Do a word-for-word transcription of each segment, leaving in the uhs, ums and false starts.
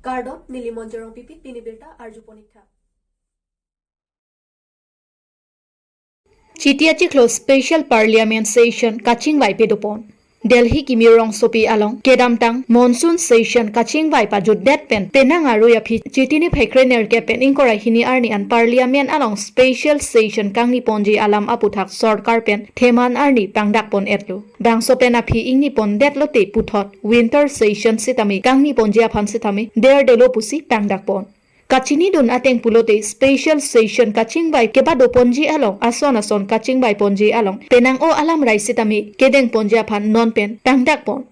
Kardom, neli Monjorong Pipi, pini birta arju ponik tha. Chiti achiklo Special Parliament Session kachingvai pedopon. Delhi kimi rongsopi along kedamtang monsoon session kachingvai pajutdet pen penang arui aphi Chiti niphai krenerkep pen ingkoi ra hini arni an Parliament along special session kangni ponji alam aputhak sorkar pen theman arni pangdakpon etlo. Bangso pen aphi ingni pondet lote puthot winter session sitame kangni ponji aphan sitame derdelo pusi pangdakpon. Kachinidun ateng pulote special session kachingvai kebado ponji along ason ason kachingvai ponji along penang o alam rai sitame kedeng ponji aphan non pen pangdakpon.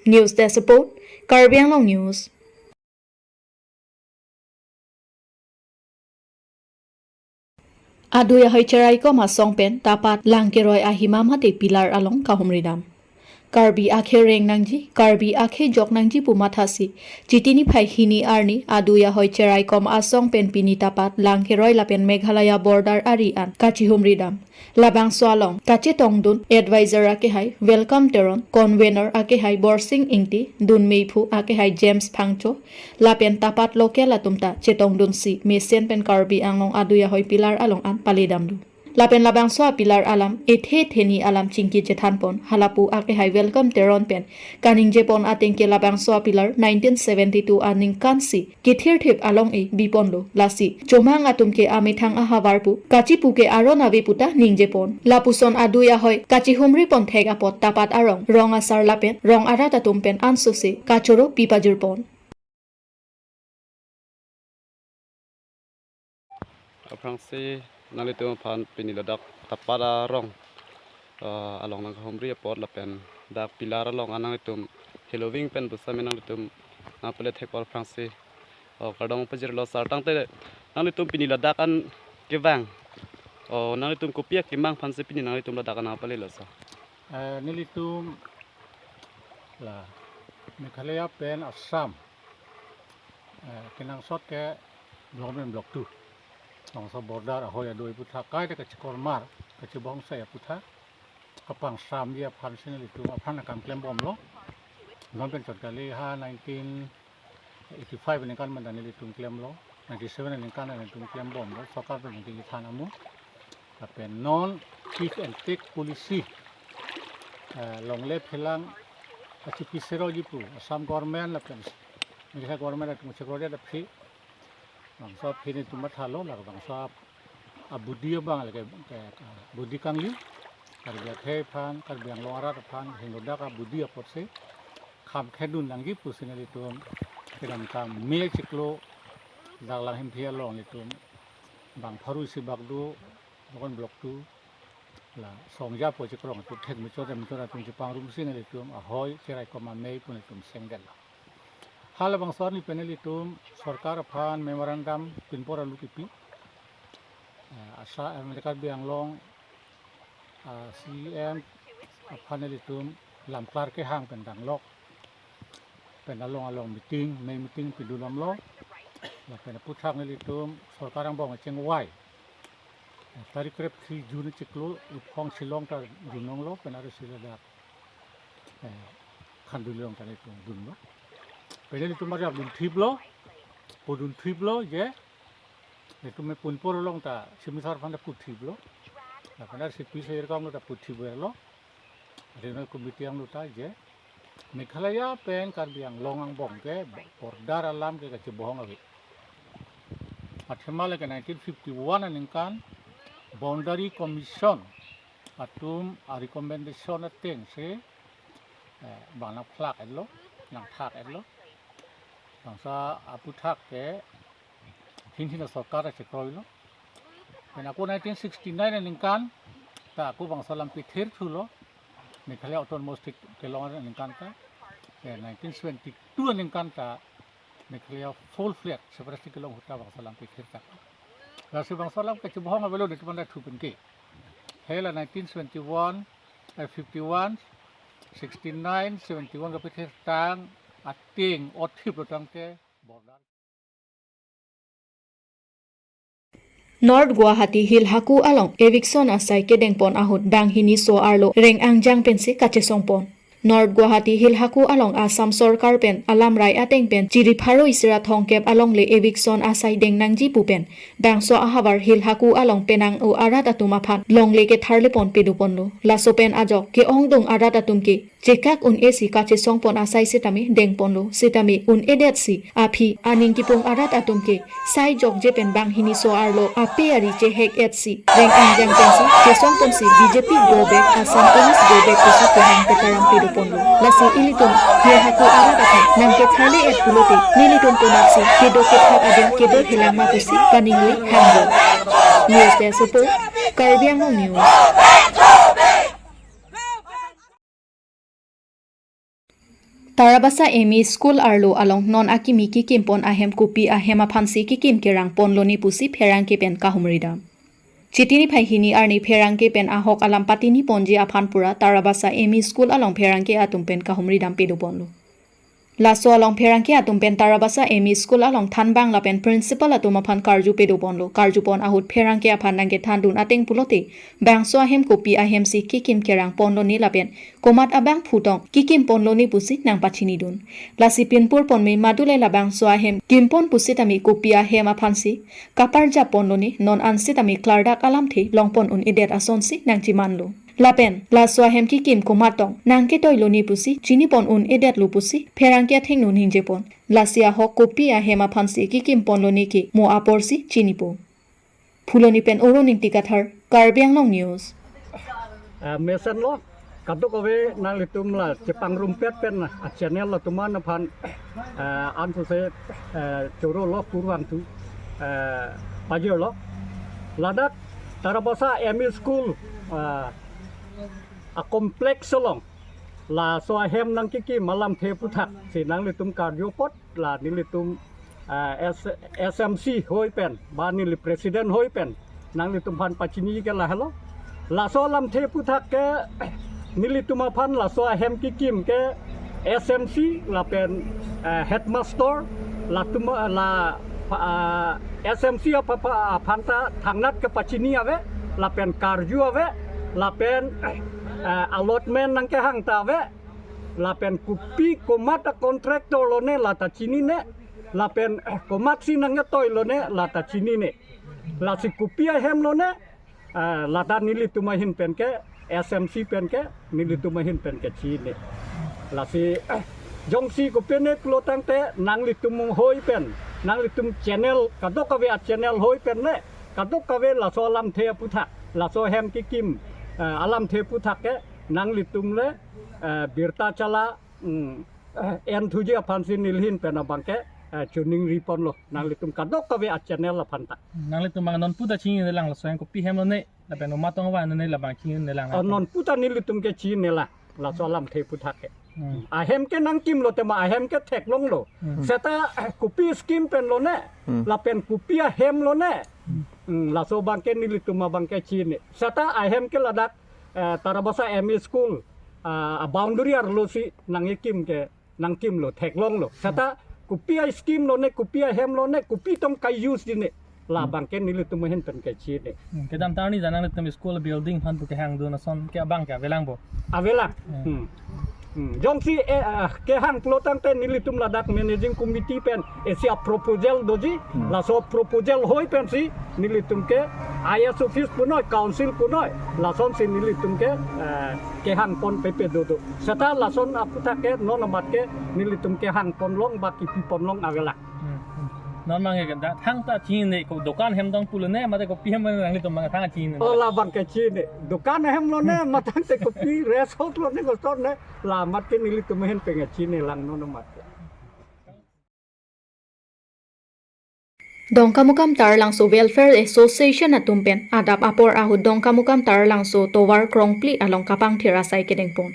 News Desk Report, Karbi Anglong News. Adui ahoi cheraikom asong pen tapat lang keroi ahima mate pillar along kahumridam. Karbi akhei reng nangji, Karbi akhei jok nangji pu mathasi Chiti niphai hini arni adui ahoi cheraikom asong pen pini tapat lang keroi lapen Meghalaya border ari an kachihumridam. Labangso along kachetongdun advisor akehai Welcome Teron, convener akehai Borsing Ingti, dunmeiphu akehai James Phangcho, lapen tapat local atum ta chetongdunsi mesen pen Karbi Anglong adui ahoi pillar along an paledamlo. Lapen labangso a-pillar alam ethe theni alam chingki chethanpon, halapu akehai Welcome Teron pen kaningjepon ateng ke labangso a-pillar nineteen seventy-two aningkansi kithirthip along-e biponlo, lasi chomang atum ke amethang ahavar pu kachipu ke aron ave puta ningjepon. Lapuson adui ahoi kachihumripon thek apot tapat arong, rong asar lapen rong arat atum pen ansose kachoro pipajirpon. Aphrangsi nanglitum aphan pini ladak tapat arong, eh, along nangkahumri apot lapen dak pillar along an nanglitum heloving pen pusitame nanglitum nangpale thek apot aphrangsi, oh, kardom pajirlo sir, tangte nanglitum pini ladak an kevang, oh, nanglitum kopi akemang aphansi pini nanglitum ladak an nangpalelo sir? Eh, nelitum la Meghalaya pen Assam, eh, kenangsot ke Block one and Block two. Bangso border ahoi adui aputhak kaita kachikormar, kachibongsai aputhak kapangsramji aphansi nelitum aphan akam klembomlo. Non pen chot kali ha nineteen eighty-five aningkan manda nelitum klemlo, ninety-seven aningkan nelitum klembomlo, sorkar pen nelitum than amu. Lapen non give and take policy, eh, longle phelang kachipi seroji pu Assam government lapen Meghalaya government atum chekrodet aphi, bangso aphi nelitum mathalo, la bangso abudi abang lake, ke, ke, budi kangli, Karbi akhei aphan, Karbi Anglong arat aphan hingnodak abudi apotsi kham khedun nangji pusi nelitum kedamtang May chiklo dak Langhemphi along nelitum bang pharo isi bak do, Block one, Block two, la songja po chikrong atum thek mechot mechot atum chepangrumsi nelitum ahoi cheraikom amei pu nelitum sengdetlo. Halabangso arni pen nelitum sorkar aphan memorandum pinpor alu kipi. Eh, asa, eh, Karbi Anglong, ah, C E M aphan nelitum lamklar kehang pen danglok pen along along meeting, mei meeting pidun damlo. Lapen aputhak nelitum sorkar angbong chengvai, eh, tarik krep three June chiklo iphong Shillong ta dunlonglo, pen arsi ladak, eh, Khanduli along ta nelitum dunlo. Pen nelitum arjap dunthiplo, pu dunthiplo je nelitum me punpor along ta Chief Minister aphan ta puthiplo. Lapen arsi pi seyir kanglo ta puthiverlo. Regional Committee anglo ta je Meghalaya pen Karbi Anglong angbong ke border alam ke kachibohong ave. Athema lake nineteen fifty-one aningkan Boundary Commission atum a-recommendation atengsi, eh, bang nangphlak etlo, nangthak etlo. Bangso aputhak ke hini hini sorkar chekroilo. Pen ako nineteen sixty-nine aningkan ta ako bangso alam pithir thulo, Meghalaya Autonomous State kelong aningkan ta. Pen nineteen seventy-two aningkan ta Meghalaya full fledged separate state kelong ahut ta bangso alam pithir ta. Lasi bangso alam kachibohong avelo nelitum anta thu pen ke. Hala nineteen seventy-one, eh, fifty-one, sixty-nine, seventy-one kapithir tang ateng othiplo tangte border. North Guwahati Hilhaku along eviction asai kedengpon ahut banghini so arlo reng angjang pensi kachesongpon. North Guwahati Hilhaku along Assam sorkar pen alamrai ateng pen chiri pharo isi ra thomkep alongle eviction asai deng nangji pu pen bangso ahavar Hilhaku along penang-o arat atum aphan longle ketharlepon pedoponlo. Laso pen ajok ke-ongdung arat atum ke chekak un-e si kachesongpon asai sitame dengponlo. Sitame un-edet si aphi aning kipung arat atum ke sai jokje pen banghini so-arlo ape ari chehek-et si reng angjang pensi chesongponsi B J P go back, Assam Police go back pusi kehang petaram pedoponlo. Lasi ilitum Hilhaku arat aphan nangketharle-et pulote nelitum tonaksi kedo kethak ading kedo helang ma pusi paningle hanglo. News Desk Report, Karbi Anglong News. Tarabasa M E School arlo along non akimi kikimpon ahem kopi ahem aphansi kikim kerangponlone pusi pherangke pen kahumridam. Chiti niphai hini arni pherangke pen ahok alam patiniponji aphan pura Tarabasa M E School along pherangke atum pen kahumridam pedoponlo. Laso along pherangke atum pen Tarabasa M E School along thanbang lapen principal atum aphan karju pedoponlo. Karjupon ahut pherangke aphan nangkethandun ateng pulote bangso ahem kopi ahemsi kikim kerangponlone lapen komat abangphu tong kikimponlone pusi nangpachinidun. Lasi pinpurpon me madule labangso ahem kimpon pusitame kopi ahem aphansi kaparjapponlone, non ansitame klardak alamthe longpon un-edet asonsi nangchimanlo. Lapen laso ahem kikim komat tong nangketoilone pusi chinipon un-edetlo pusi pherangke athengno ningjepon. Lasi ahok kopi ahem aphansi kikimponlone ke mo aporsi chinipo. Phuloni pen Oro Ningti Kathar, Karbi Anglong News. Ah, mesenlo, kadokave nanglitum la chepangrumpet pen a channel atum aphan, ah, ansose, ah, chorolo kurvangthu, ah, pajirlo. Ladak Tarabasa M E School, ah, a complex along laso ahem nangkikim alamthe aphuthak si nanglitum karju apot la nelitum, ah, S-, S M C hoi pen, ba neli president hoi pen nanglitum aphan pachini ke lahelo. Laso alamthe aphuthak ke nelitum aphan laso ahem kikim ke S M C lapen, eh, headmaster latum, ah, la, ah, S M C apa, apa, aphanta thangnat kepachini ave, lapen karju ave, lapen, eh, allotment nangkehang ta ave, lapen kopi komat a contractor lone lata chinine, lapen, eh, komatsi nangketoilone lata chinine. Lasi kopi ahem lone, eh, lata nelitum ahin pen ke, S M C pen ke, nelitum ahin pen ke chine. Lasi, eh, jongsi kopine pulo tangte nanglitum hoi pen, nanglitum channel, kadokave a channel hoi pen le, kadokave laso alamthe aphuthak, laso ahem kikim, eh, alamthe aphuthak ke, nanglitum le, eh, birta chala, mm, eh, enthuji aphansi neli ahin pen abangke, eh, choningriponlo. Nanglitum kadokave a channel aphanta. Nanglitum abang non puta chinine lang laso ahem kopi ahem lone, lapen komat tong vanone labang chinine lang. Oh, non puta nelitum ke chinine lang. Laso alamthe aphuthak ke. Hmm. Ahem ke nangkimlo tema ahem ke theklonglo. Hmm. Seta, eh, kopi scheme pen lone, hmm, lapen kopi ahem lone. Hmm, laso abangke nelitum abangke chine. Seta ahem ke ladak, eh, Tarabasa M E School, ah, a boundary arlosi nangkikim ke, nangkimlo, theklonglo. Seta kopi a scheme lone, kopi ahem lone, kopi tong ka-use jine, labangke nelitum ahin pen ke chine. Hmm, kedamtang arni jan nanglitum school building aphan pu kehangdun ason ke abangke avelang bo? Avelang. Hmm. Hmm. Hmm. Jongsi, eh, ah, kehang pulo tangte nelitum ladak managing committee pen isi a proposal doji, hmm, laso proposal hoi pensi nelitum ke I S office punoi, council punoi, lasonsi nelitum ke, eh, kehangpon pepe dodo. Seta lason aphuthak ke non amat ke nelitum kehangponlong ba kipiponlong avelang. Hmm, hmm. Non abangke da thangta chinine, ko dokan ahem tong pulone, mate kopi ahem nanglitum abang thang chinine? Oh, labangke chine. Dokan ahem lone, hmm, matangte kopi rest house lone, kostor ne, la amat ke nelitum ahin pen chinine lang non amat ke. Dongkamukam Taralangso Welfare Association atum pen adap apor ahut Dongkamukam Taralangso tovar krongphli along kapangthir asai kedengpon.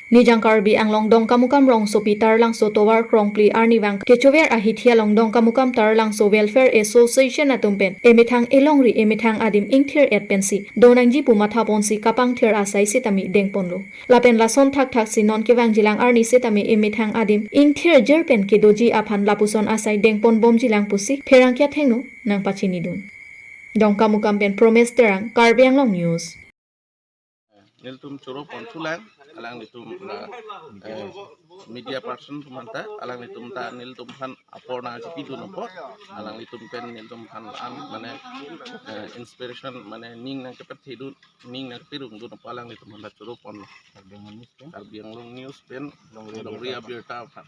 Nijang Karbi Anglong Dongkamukam rongsopi Taralangso tovar krongphli arnivang kechover ahithi along Dongkamukam Taralangso Welfare Association atum pen emethang elongri emethang adim ingthir-et pensi donangji pu mathaponsi kapangthir asai sitame dengponlo. Lapen lason thakthaksi non kevangjilang arni sitame emethang adim ingthirjir pen kedoji aphan lapuson asai dengponbomjilang pusi pherangke athengno nangpachinidun. Dongkamukam pen Promes Terang, Karbi Anglong News. Nelitum choro ponthulang, Alanglitum la, eh, media person atum anta, alanglitum ta nelitum aphan apor nangchipidun apot, alanglitum pen nelitum aphan an mane, eh, inspiration mane ning nangkepethedun, ning nangkepirungdun apot alanglitum aphan ta choro ponlo. Karbi Anglong News pen, Longri Abirta aphan.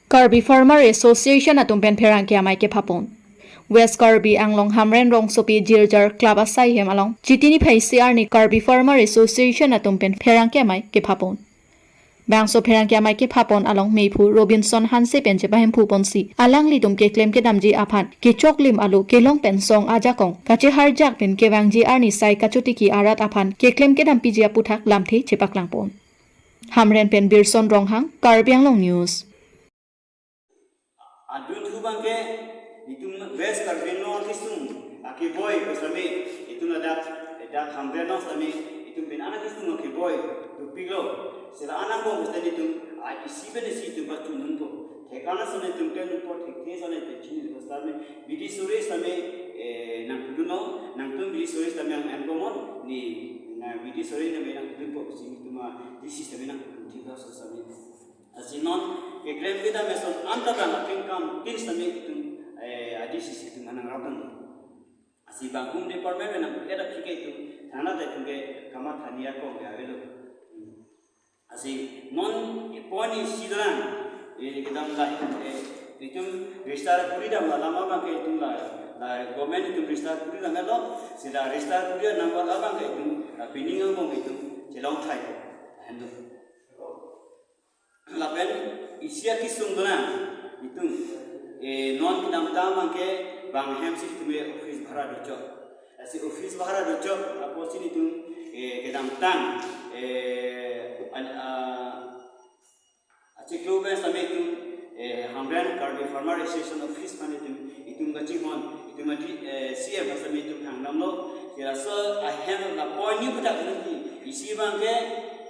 Karbi Farmer Association atum pen pherangke amei kephapon. West Karbi Anglong Hamren rongsopi Jirjar Club asai hem along Chiti niphai isi arni Karbi Farmer Association atum pen pherangke amei kephapon. Bangso pherangke amei kephapon along meiphu Robinson Hanse pen chepahemphu ponsi alanglitum keklem kedamji aphan kechoklim alo kelong pen song ajakong kacheharjak pen kevangji arni sai kachotiki arat aphan keklem kedampiji aputhak lamthe chepaklangpon. Hamren pen Birson Ronghang, Karbi Anglong News. Adun thu abangke itum West Karbi Anglong kisung akeboi kosami itum ladak dak Hamren along sami itum pen anak kisung akeboi dopiklo. Sila anak bo basta itum a isi pen isi itum pachununpo. Thek anak sami itum kenunpo, thekthe sami itum chinunpo sami. Bidi suri sami, eh, nangpudunlo, nangtum bidi suri sami ang enkomon ni na bidi suri sami nangpudunpo simi itum a D C sami nangpudun thiklo so sami. Lasi non keklem kedam ason anta abang akengkam tin sami itum, eh, a D C si itum nangrapdun. Lasi bang Home Department pen nang-et aphi ke itum thana ta itum ke kamatha ni akong ke avelo. Lasi non ipon isi dolang, eh, kedam la, eh, itum register kuridam la lama abangke itum la, la government itum register kuridamlo, sila register kuridam abangke itum, la pending abang itum chelong thai. Hendo. Lapen isi akesung dolang itum, eh, non kedamtang abangke bang hem si itum office bhara dochot. Lasi office bhara dochot apotsi itum, eh, kedamtang, eh, an-, ah, achiklo pen sami itum, eh, Hamren Karbi Farmer Association office aphan itum, itum kachinghon, itum ati, eh, C M sami itum hangdamlo. Sila so ahem la point ni puthak itum isi abangke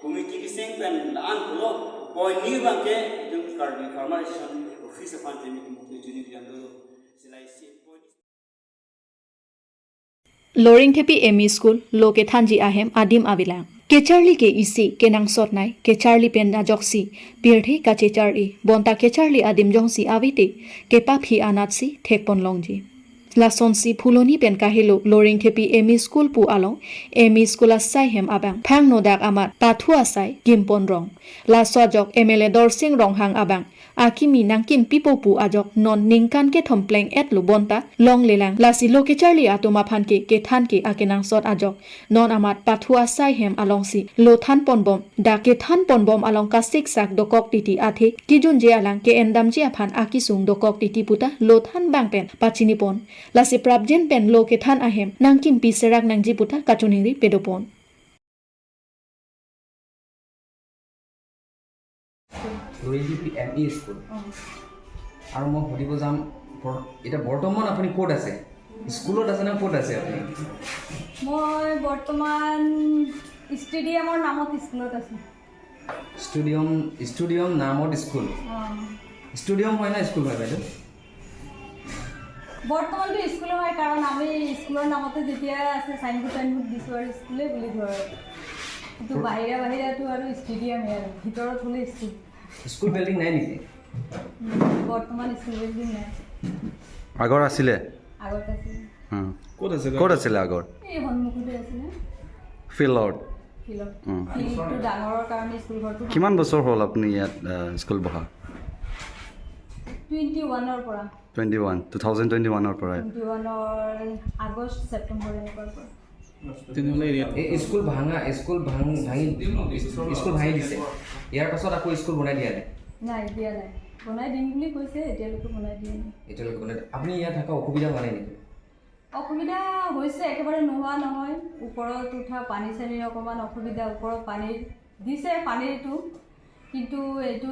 committee keseng pen la-an pulo, point ni abangke itum Karbi Farmer Association office aphan itum chuni pidamlo. Sila isi point. Loringthepi M E School lo kethanji ahem adim avelang. Kecharli ke isi kenangsotnei, kecharli pen ajoksi pirthe kachechar-i, bonta kecharli adim jongsi avete kepaphi anatsi thekpon longji. Lasonsi Phuloni pen kahelo Loringthepi M E School pu along M E School asai hem abang phangnodak amat pathu asai gimpon rong. Laso ajok M L A Dorsing Ronghang abang akimi nangkimpipo pu ajok non ningkan kethom pleng-etlo bonta longlelang. Lasi lo kecharli atum aphan ke kethan ke akenangsot ajok non amat pathu asai hem alongsi lo thanponbom, dak kethanponbom along kasiksak dokok titi athe kejunje alang ke-endamji aphan akesung dokok titi puta lo than abang pen pachinipon. Lasi prapjin pen lo kethan ahem nangkimpi serak nangji puta kachiningri pedopon. লৰিংথেপি M E school. অ। আৰু মই সুধিব যাম, বৰ-, এতিয়া বৰ্তমান আপুনি ক'ত আছে? স্কুলত আছে নে ক'ত আছে আপুনি? মই বৰ্তমান ষ্টেডিয়ামৰ নামত স্কুলত আছোঁ। ষ্টেডিয়াম, ষ্টেডিয়াম নামত স্কুল। অ। ষ্টেডিয়াম হয় নে স্কুল হয় বাইদেউ? বৰ্তমানতো স্কুলে হয়, কাৰণ আমি স্কুলৰ নামতে যেতিয়া আছে চাইনবোৰ্ড টাইনবোৰ্ড দিছোঁ আৰু স্কুলে বুলি ধৰ আৰু। কিন্তু বাহিৰা বাহিৰাটো আৰু ষ্টেডিয়ামে আৰু, ভিতৰত হ'লে স্কুল। স্কুল বিল্ডিং নাই নেকি? উম, বৰ্তমান স্কুল বিল্ডিং নাই, আগৰ আছিলে? আগত আছিলে। হুম। ক'ত আছে? ক'ত আছিলে আগৰ? এই সন্মুখতে আছিলে। ফিল্ডত? ফিল্ডত। উম। ফিল্ডটো ডাঙৰৰ কাৰণে স্কুল ঘৰটো কিমান বছৰ হ'ল আপুনি ইয়াত আহ, স্কুল বহা? টুৱেণ্টি ওৱানৰ পৰা। Twenty one, two thousand twenty ওৱানৰ পৰাই। টুৱেণ্টি ওৱানৰ আগষ্ট ছেপ্টেম্বৰ এনেকুৱাৰ পৰা। তেনেহ'লে এৰিয়াত এই স্কুল ভাঙা, স্কুল ভাঙ ভাঙি, স্কুল ভাঙি দিছে। ইয়াৰ পাছত আকৌ স্কুল বনাই দিয়া নাই? নাই, দিয়া নাই। বনাই দিম বুলি কৈছে, এতিয়ালৈকে বনাই দিয়া নাই। এতিয়ালৈকে বনাই, আপুনি ইয়াত থকা অসুবিধা হোৱা নাই নেকি? অসুবিধা হৈছে, একেবাৰে নোহোৱা নহয়। ওপৰত উঠা পানী চানীৰ অকণমান অসুবিধা, ওপৰত পানী দিছে পানীটো, কিন্তু এইটো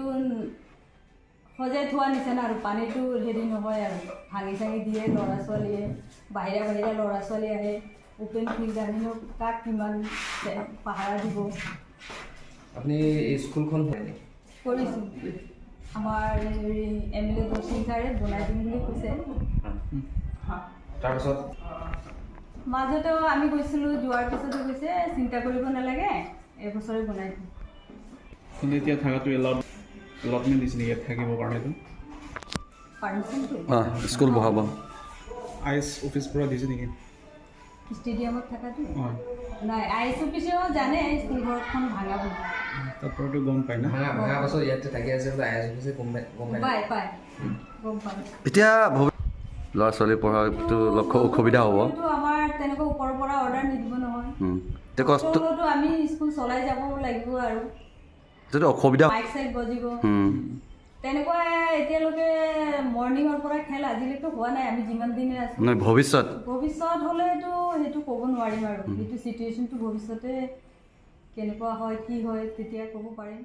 সজাই থোৱা নিচিনা আৰু, পানীটো হেৰি নহয় আৰু, ভাঙি চাঙি দিয়ে ল'ৰা ছোৱালীয়ে, বাহিৰা বাহিৰা ল'ৰা ছোৱালী আহে, অ'পেন ফিল্ড আমিনো কাক কিমান পাহাৰা দিব। আপুনি এই স্কুলখন হয় নেকি? কৰিছোঁ। আমাৰ হেৰি এম এল এ দৰ্শন ছাৰে বনাই দিম বুলি কৈছে। তাৰপাছত মাজতে আমি গৈছিলো, যোৱাৰ পিছতে কৈছে চিন্তা কৰিব নালাগে, এবছৰে বনাই দিম। কিন্তু এতিয়া থাকাটো এলাউড, এলটমেণ্ট দিছে নেকি ইয়াত থাকিবৰ কাৰণেতো? পাৰ্মিশ্যনটো অ, স্কুল বহাব। আই এছ অফিচ পৰা দিছে নেকি? ষ্টেডিয়ামত থাকাটো? হয়। নাই, আই এছ অফিচেও জানে স্কুল ঘৰখন ভাঙা বুলি। তাৰ পৰাতো গম পায় না? ভাঙা ভাঙা পাছত ইয়াতে থাকি আছে বোলে আই এছ অফিচে গম পাই গম পাই পায়, পায়, গম পায়। এতিয়া ভৱি- ল'ৰা ছোৱালী পঢ়াটো লক্ষ্য অসুবিধা হ'ব। এইটো আমাৰ তেনেকুৱা ওপৰৰ পৰা অৰ্ডাৰ নিদিব নহয়। উম। এতিয়া কষ্ট কষ্ট হ'লেতো আমি স্কুল চলাই যাব লাগিব আৰু। এইটোতো অসুবিধা। মাইক চাইক বজিব। উম। তেনেকুৱা এতিয়ালৈকে মৰ্ণিঙৰ পৰা খেল আজিলৈকে হোৱা নাই, আমি যিমান দিনে আছো। নাই, ভৱিষ্যত ভৱিষ্যত হ'লেতো সেইটো ক'ব নোৱাৰিম আৰু। সেইটো চিটুৱেশ্যনটো ভৱিষ্যতে কেনেকুৱা হয়, কি হয়, তেতিয়া ক'ব পাৰিম।